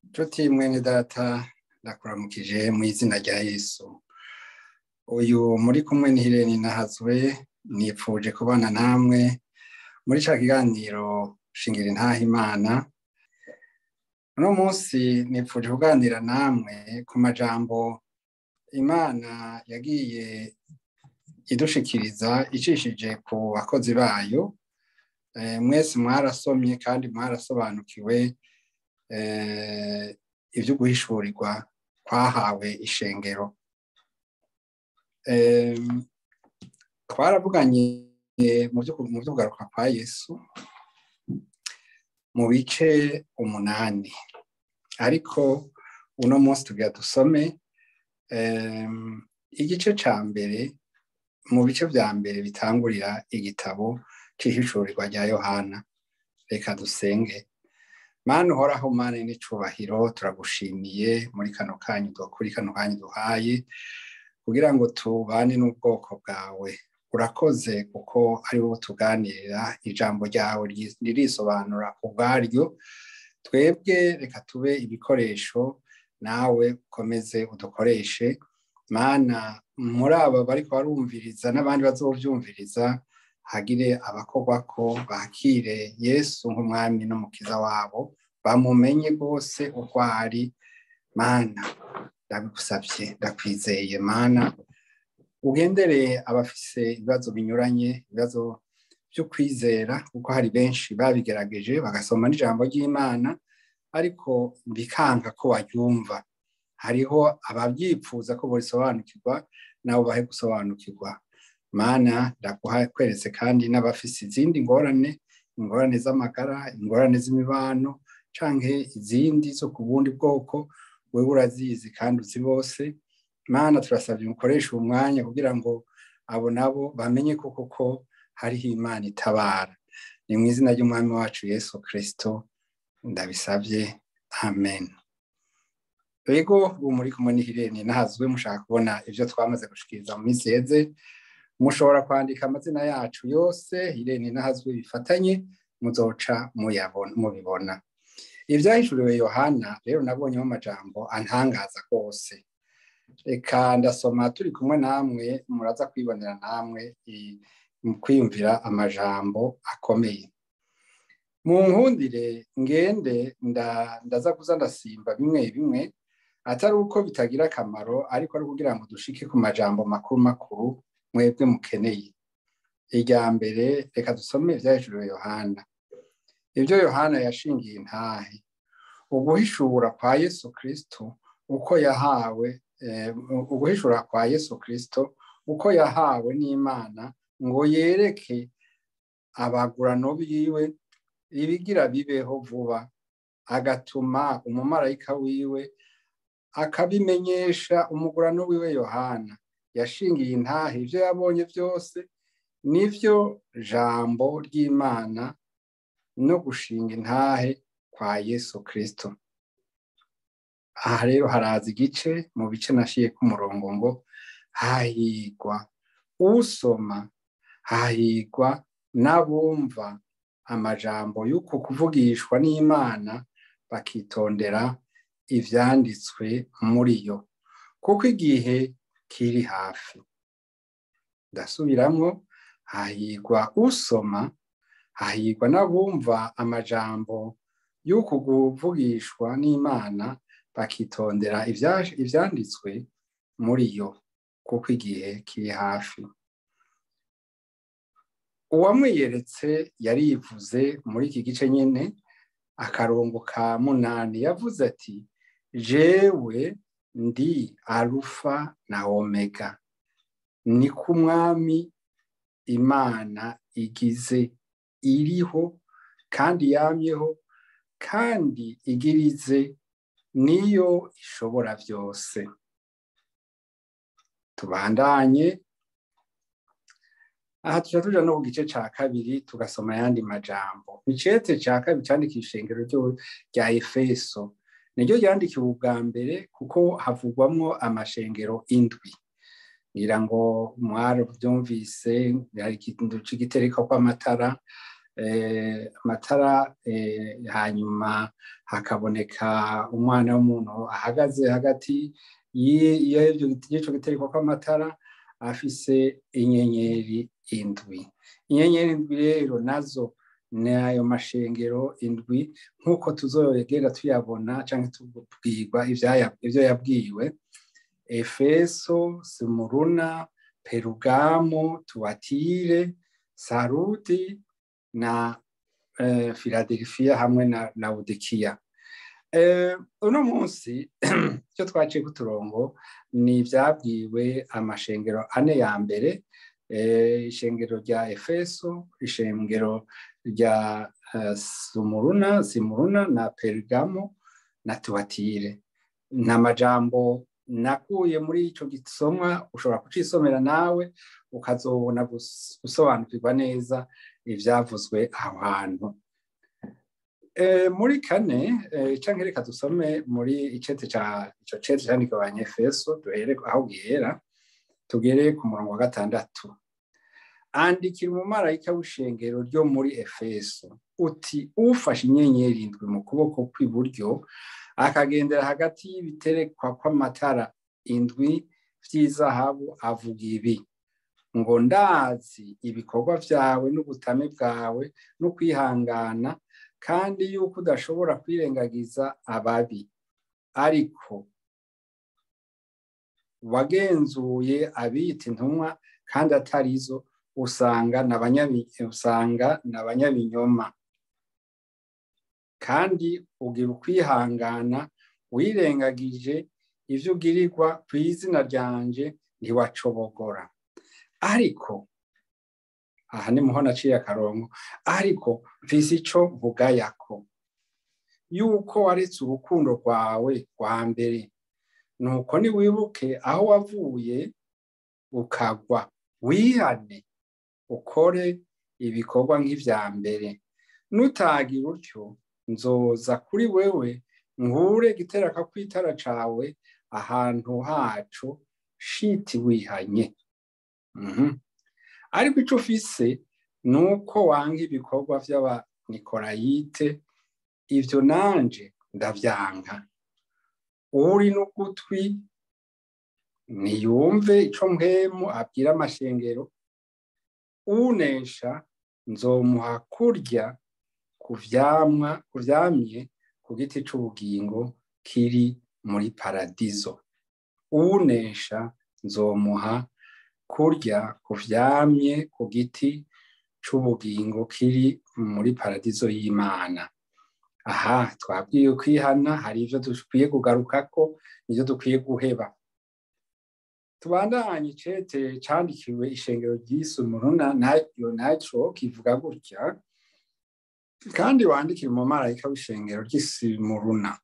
Nshuti mwene data, ndakuramukije mu izina rya Yesu. Uyu muri kumwe ni Hirene Nahazwe, nipfuje kubana namwe muri ca kiganiro Shingira Intahe Imana. Uno munsi nipfuje kuganira namwe ku majambo Imana yagiye idushikiriza icishije ku bakozi bayo. Mwese mwarasomye kandi mwarasobanukiwe ivyo guhishurirwa kwahawe ishengero. Twaravuganye mu vyo kugaruka kwa Yesu mu bice 8, ariko uno munsi tugira dusome igice ca mbere mu bice vya mbere bitangurira igitabo c'ihishurirwa rya Yohana. Reka dusenge. Mana uhoraho, Mana n'icubahiro, turagushimiye muri kano kanya, kuri kano kanya duhaye kugira ngo tubane n'ubwoko bwawe. Urakoze kuko ari wowe tuganirira, ijambo ryawe ririsobanura ubwaryo. Twebwe reka tube ibikoresho, nawe ukomeze udukoreshe. Mana, muri aba bariko barumviriza n'abandi bazovyumviriza, hagire abakorwako bakire Yesu nk'umwami n'umukiza wabo, bamumenye rwose uko ari. Mana, ndabigusavye, ndakwizeye. Mana, ugendereye abafise ibibazo binyuranye, ibibazo vyo kwizera, kuko hari benshi babigerageje bagasoma n'ijambo ry'Imana ariko bikanka ko baryumva. Hariho abavyipfuza ko borisobanukirwa, nabo bahe gusobanukirwa. Mana, ndaguha kweretse kandi n'abafise izindi ngorane, ingorane z'amagara, ingorane z'imibano, canke izindi zo ku bundi bwoko, wewe urazizi kandi uzi bose. Mana, turasavye umukoresha umwanya kugira ngo abo nabo bamenye ko koko hariho Imana itabara. Ni mu izina ry'Umwami wacu Yesu Kristo ndabisavye, amen. Ego, ubu muri kumwe ni Hirene Nahazwe. Mushaka kubona ivyo twamaze gushikiriza mu minsi iheze, mushobora kwandika amazina yacu yose, Hirene Nahazwe bifatanye, muzoca mubibona. Ivyahishuriwe Yohana rero nabonyemo amajambo antangaza rwose. Reka ndasoma turi kumwe namwe, muraza kwibonera namwe mu kwiyumvira amajambo akomeye. Mu nkundire ngende ndaza kuza ndasimba bimwe bimwe, atari uko bitagira akamaro, ariko ari kugira ngo dushike ku majambo makuru makuru mwebwe mukeneye. Irya mbere, reka dusome ivyahishuriwe Yohana. Ivyo Yohana yashingiye intahe, uguhishura kwa Yesu Kristo uko yahawe, uguhishura kwa Yesu Kristo uko yahawe n'Imana ngo yereke abagurano biwe ibigira bibeho vuba, agatuma umumarayika wiwe akabimenyesha umugurano wiwe Yohana. Yashingiye intahe ivyo yabonye vyose, nivyo jambo ry'Imana no gushinga intahe kwa Yesu Kristo. Aha rero haraza igice mu bice nashiye ku murongo ngo hahigwa usoma, hahigwa n'abumva amajambo y'uku kuvugishwa n'Imana, bakitondera ivyanditswe muri yo, kuko igihe kiri hafi. Ndasubiramwo, hahigwa usoma, hahigwa n'abumva amajambo y'uku kuvugishwa n'Imana, bakitondera ivyanditswe muri yo, kuko igihe kiri hafi. Uwamwiyeretse yarivuze muri iki gice nyene, akarongo ka 8, yavuze ati: jewe ndi Alufa na Omega, ni ku Mwami Imana igize, iriho kandi yamyeho kandi igirize, niyo ishobora vyose. Tubandanye aha, tuja tuja no ku gice ca kabiri, tugasoma ayandi majambo. Icete ca kabiri candikiye ishengero rya Efeso, niryo ryandikiwe ubwa mbere kuko havugwamwo amashengero 7. Ngira ngo mwaravyumvise, hari ikintu c'igitereko kw'amatara, Amatara, hanyuma hakaboneka umwana w'umuntu ahagaze hagati y'icyo gitereko kw'amatara, afise inyenyeri indwi. Inyenyeri indwi rero nazo ni ayo mashengero indwi, nk'uko tuzoyegera tuyabona cyangwa tubwirwa ibyo yabwiwe: Efeso, Simuruna, Perugamo, Tuwatire, Sarudi na Filadelfiya hamwe na Lawodikiya. Uno munsi icyo twaciye ku turongo ni ibyabwiwe amashengero ane ya mbere: ishengero rya Efeso, ishengero rya Sumuruna, Simuruna na Perugamo na Tuwatire. Ni amajambo nakuye muri icyo gisomwa, ushobora kucisomera nawe ukazobona gusobanukirwa neza ibyavuzwe aho hantu. Muri kane, cyangwa reka dusome muri icete ca ico cete cyandikiwe Abanyefeso, duhere aho gihera tugere ku murongo wa 6. Andikira umumarayika w'ishengero ryo muri Efeso uti: ufashe inyenyeri indwi mu kuboko kw'iburyo, akagendera hagati y'ibiterekwa kw'amatara indwi vy'izahabu, avuga ibi ngo: ndazi ibikorwa vyawe n'ubutame bwawe no kwihangana, kandi yuko udashobora kwirengagiza ababi, ariko wagenzuye abiyita intumwa kandi atarizo, usanga n'abanyabinyoma, kandi ugira ukwihangana, wirengagije ivyo ugirirwa ku izina ryanje, ntiwacobogora. Ariko aha ni muho naciye akarongo. Ariko mfise ico mvugayako, yuko waretse urukundo rwawe rwa mbere. Nuko niwibuke aho wavuye ukagwa, wihane, ukore ibikorwa nk'ivya mbere. Nutagira utyo, nzoza kuri wewe, nkure igiteraka kw'itara cawe ahantu haco, shiti wihanye. Ariko ico ufise nuko wanga ibikorwa vy'Abanikorayite, ivyo nanje ndavyanka. Uri n'ugutwi niyumve ico Mpwemu abwira amashengero. Unesha nzomuha kurya ku vyamwa ku vyamye ku giti c'ubugingo kiri muri paradizo. Unesha nzomuha kurya ku vyamye ku giti c'ubugingo kiri muri paradizo y'Imana. Aha twabwiye kwihana, hari ivyo dukwiye kugarukako, ivyo dukwiye guheba. Tubandanye icete candikiwe ishengero ry'Isumuruna, naryo naco kivuga gutya: kandi wandikire umumarayika w'ishengero ry'Isimuruna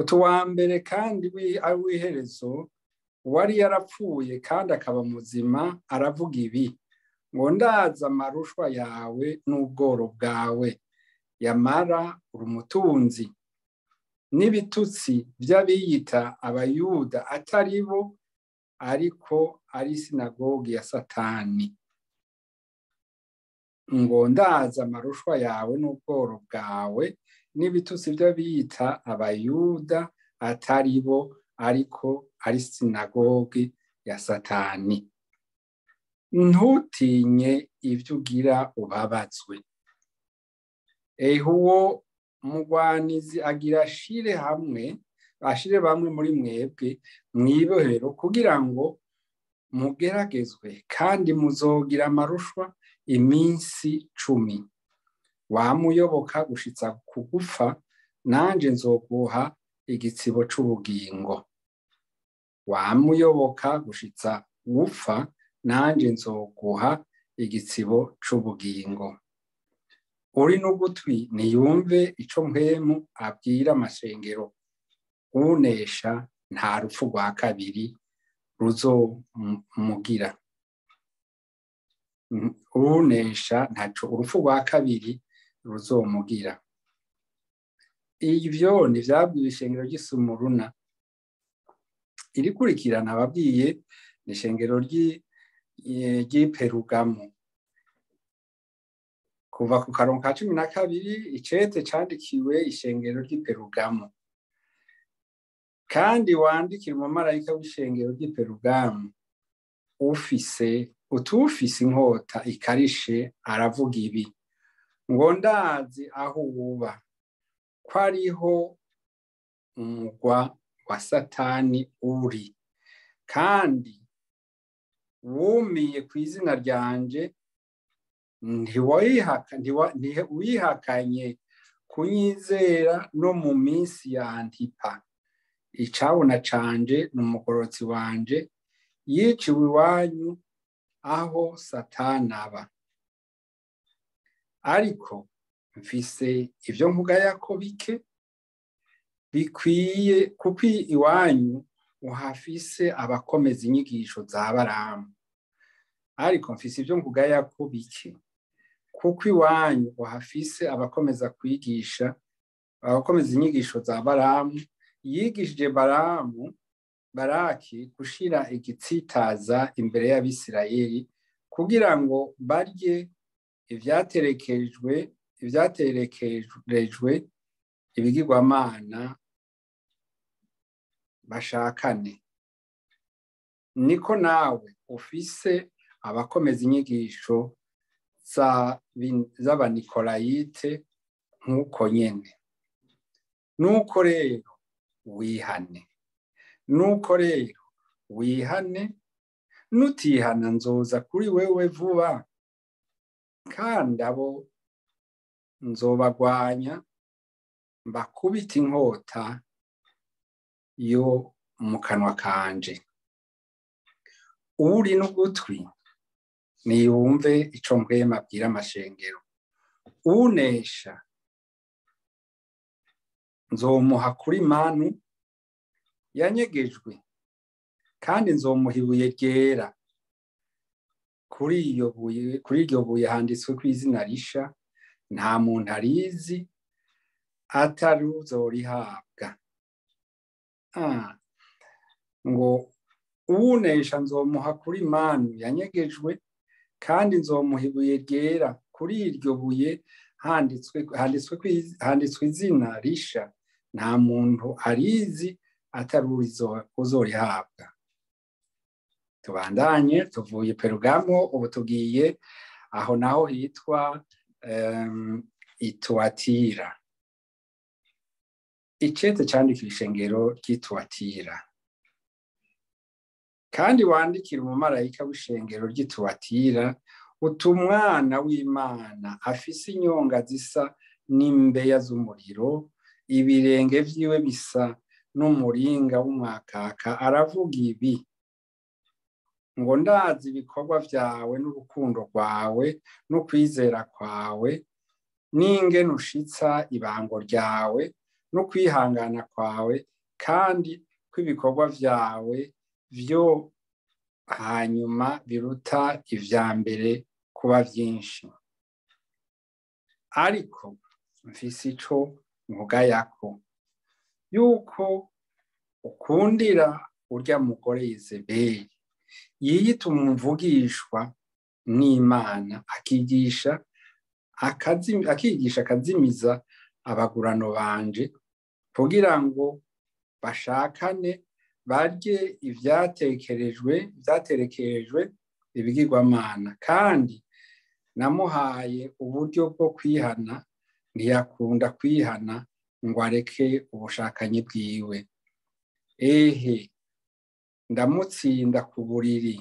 uti: uwa mbere kandi ari w'iherezo, uwari yarapfuye kandi akaba muzima, aravuga ibi ngo: ndaza amarushwa yawe n'ubworo bwawe, yamara uri umutunzi, n'ibitutsi vy'abiyita Abayuda atari bo, ariko ari sinagogi ya Satani. Ngo ndaza amarushwa yawe n'ubworo bwawe n'ibitutsi vy'abiyita Abayuda atari bo, ariko ari sinagogi ya Satani. Ntutinye ivyo ugira ubabazwe. Ehe, uwo mugwanizi agira ashire hamwe ashire bamwe muri mwebwe mw'ibohero kugira ngo mugeragezwe, kandi muzogira amarushwa iminsi 10. Wamuyoboka gushitsa kugufa, nanje nzoguha igitsibo c'ubugingo. Wamuyoboka gushitsa gupfa, nanje nzoguha igitsibo c'ubugingo. Uri n'ugutwi niyumve ico Mpwemu abwira amashengero. Unesha nta rupfu rwa kabiri ruzomugira. Unesha ntaco urupfu rwa kabiri ruzomugira. Ivyo ni vyabwiwe ishengero ry'Isumuruna. Irikurikirana ababwiye ni ishengero ry'Iperugamo. Kuva ku karongo ka 12, icete candikiwe ishengero ry'Iperugamo. Kandi wandikira umumarayika w'ishengero ry'Iperugamo, ufise utufise inkota ikarishe aravuga ibi: ngo ndazi aho uba, ko ariho umugwa wa Satani uri, kandi wumiye ku izina ryanje, ntiwihakanye kunyizera no mu minsi ya Antipa, icabona canje n'umugorotsi wanje, yiciwe iwanyu aho Satani aba. Ariko mfise ivyo nkugayako bike bikwiye, kuko iwanyu uhafise abakomeza inyigisho za Baramu. Ariko mfise ivyo nkugayako bike, kuko iwanyu uhafise abakomeza kwigisha, abakomeza inyigisho za Baramu, yigishije Baramu Baraki gushira igitsitaza imbere y'Abisirayeli, kugira ngo barye ivyaterekerejwe ibigirwamana bashakane. Niko nawe ufise abakomeza inyigisho z'Abanikolayite nk'uko nyene. Nuko rero wihane, nuko rero wihane, nutihana nzoza kuri wewe vuba, kandi abo nzobagwanya mbakubita inkota yo mu kanwa kanje. Uri n'ugutwi niyumve ico Mpwemu abwira amashengero. Unesha nzomuha kuri manu yanyegejwe, kandi nzomuha ibuye ryera. Kuri iryo buye handitswe ko izina risha, nta muntu arizi atari uzorihabwa. Ngo unesha nzomuha kuri manu yanyegejwe, kandi nzomuha ibuye ryera. Kuri iryo buye handitswe izina risha, nta muntu arizi atari uzorihabwa. Tubandanye, tuvuye Perugamo, ubu tugiye aho naho hitwa Ituatira. Icete candikiwe ishengero ry'Ituatira. Kandi wandikira umumarayika w'ishengero ry'Ituatira, uti umwana w'Imana afise inyonga zisa n'imbeya z'umuriro, ibirenge vyiwe bisa n'umuringa w'umwakaka, aravuga ibi: ngo ndazi ibikorwa vyawe n'urukundo rwawe no kwizera kwawe, n'ingene ushitsa ibango ryawe no kwihangana kwawe, kandi ko ibikorwa vyawe vyo hanyuma biruta ivya mbere kuba vyinshi. Ariko mfise ico nkugayako, yuko ukundira urya mugore Yezebeli, yiyita umuvugishwa n'Imana, akigisha akazimiza abagurano banje, kugira ngo bashakane barye ivyaterekerejwe ibigirwamana. Kandi namuhaye uburyo bwo kwihana, ntiyakunda kwihana ngo areke ubushakanyi bwiwe. Ehe, ndamutsinda ku buriri,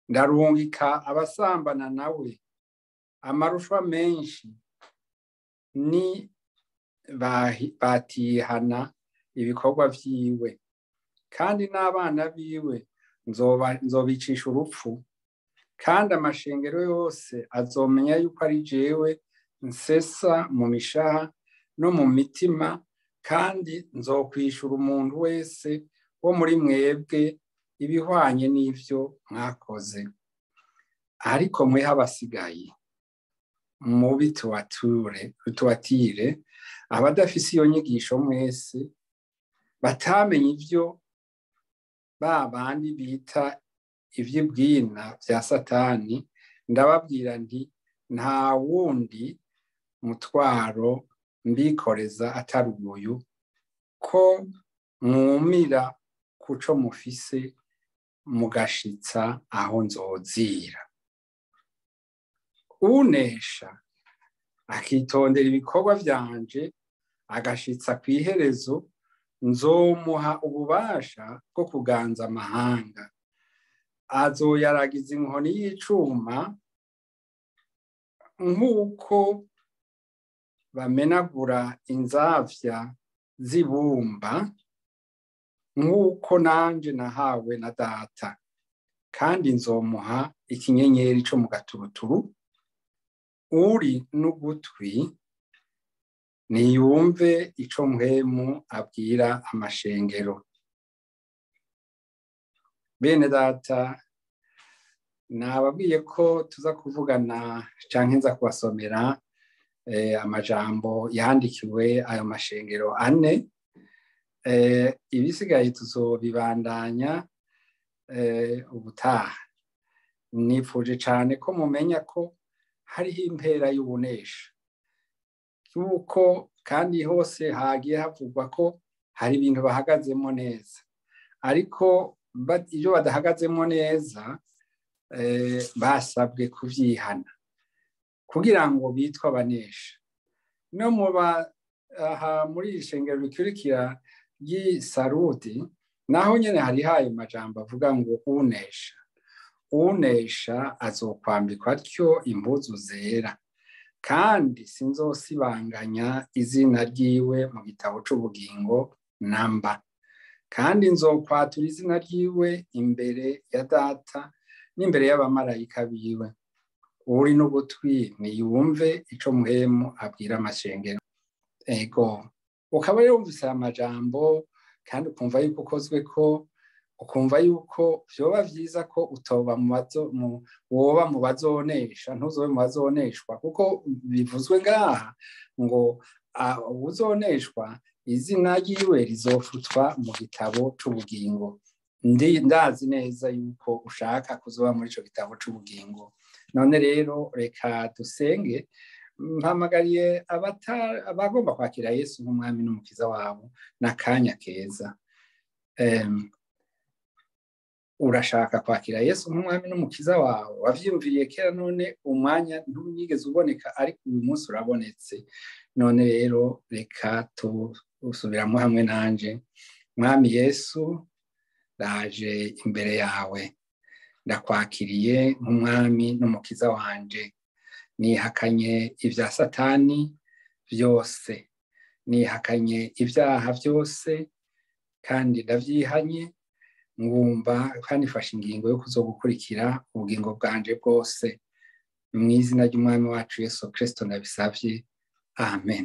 ndarungika abasambana nawe amarushwa menshi, ni batihana ibikorwa vyiwe, kandi n'abana biwe nzobicisha urupfu, kandi amashengero yose azomenya yuko ari jewe nsesa mu mishaha no mu mitima, kandi nzokwishura umuntu wese wo muri mwebwe ibihwanye n'ivyo mwakoze. Ariko mwe abasigaye mubi tuatire, abadafise iyo nyigisho mwese, batamenye ivyo ba bandi bita ivy'ibwina vya Satani, ndababwira nti Nta wundi mutwaro mbikoreza atari uyu, ko mwumira kuco mufise mugashitsa aho nzozira. Unesha akitondera ibikorwa vyanje agashitsa kw'iherezo, nzomuha ububasha bwo kuganza amahanga, azoyaragiza inkoni y'icuma nk'uko bamenagura inzavya z'ibumba, nk'uko nanje nahawe na Data. Kandi nzomuha ikinyenyeri co mu gaturuturu. Uri n'ugutwi niyumve ico Mpwemu abwira amashengero. Bene Data, nababwiye ko tuza kuvugana canke nza kubasomera amajambo yandikiwe ayo mashengero ane. Ibisigaye tuzobibandanya ubutaha. Nifuje cane ko mumenya ko hariho impera y'ubunesha, yuko kandi hose hagiye havugwa ko hari ibintu bahagazemo neza, ariko ibyo badahagazemo neza basabwe kuvyihana kugira ngo bitwe abanesha. No muri iri shengero rikurikira ry'Isarudi, naho nyene hari hayo majambo avuga ngo unesha, unesha azokwambikwa atyo impuzu zera, kandi sinzosibanganya izina ryiwe mu gitabo c'ubugingo namba, kandi nzokwatura izina ryiwe imbere ya Data n'imbere y'abamarayika biwe. Uri n'ugutwi niyumve ico Mpwemu abwira amashengero. Ego, ukaba rero wumvise aya majambo kandi ukumva yuko ukozwe ko, ukumva yuko vyoba vyiza ko utoba woba mu bazonesha, ntuzobe mu bazoneshwa, kuko bivuzwe ngaha ngo uzoneshwa izina ryiwe rizofutwa mu gitabo c'ubugingo. Ndazi neza yuko ushaka kuzoba muri ico gitabo c'ubugingo. None rero reka dusenge. Mpamagariye abagomba kwakira Yesu nk'umwami n'umukiza wabo n'akanya keza. Urashaka kwakira Yesu nk'umwami n'umukiza wawe, wavyiyumviriye kera, none umwanya ntiwigeze uboneka, ariko uyu munsi urabonetse. None rero reka tusubiramwo hamwe nanje. Mwami Yesu, ndaje imbere yawe, ndakwakiriye nk'umwami n'umukiza wanje. Nihakanye ibya Satani vyose, nihakanye ibyaha vyose, kandi ndavyihanye, ngumva kandi fashe ingingo yo kuzogukurikira ubugingo bwanje bwose. Mu izina ry'umwami wacu Yesu Kristo ndabisavye, amen.